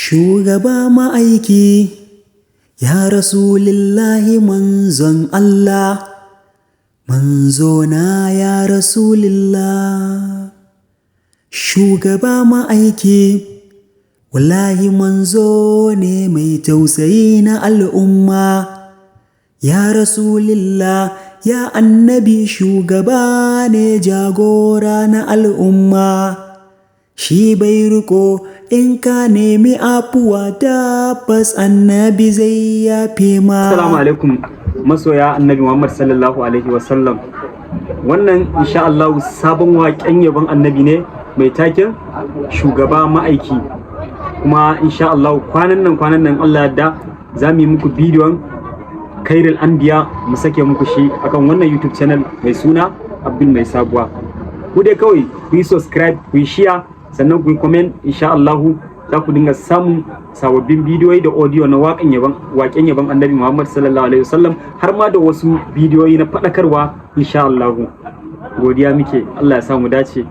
Shugaba ma'aiki, ya Rasulillahi manzon Allah, manzona ya Rasulillah. Shugaba ma'aiki, wallahi manzo ne mai tausayi na al'umma. Ya Rasulillah, ya annabi shugaba ne jagora na al'umma. Shi bai riko in ka nemi afuwa, tabbas annabi zai yafe ma. Assalamu alaikum masoya annabi Muhammad sallallahu alaihi wasallam. Wannan insha Allah sabon waƙen yabon annabi ne mai taken shugaba ma'aiki. Kuma insha Allah kwanan nan kwanan nan Allah yadda za mu yi muku bidiyon Khairul Anbiya, mu sake muku shi akan wannan YouTube channel mai suna Abdul Mai Sabuwa. Ku dai kawai ku yi subscribe, ku yi share, sannan ku yi comment. Insha Allah za ku dinga samun sababbin bidiyoyi da audio na waƙen yaban waƙen yaban Annabi Muhammad sallallahu alaihi wasallam, har ma da wasu bidiyoyi na faɗakarwa insha Allah. Godiya muke, Allah ya sa mu dace.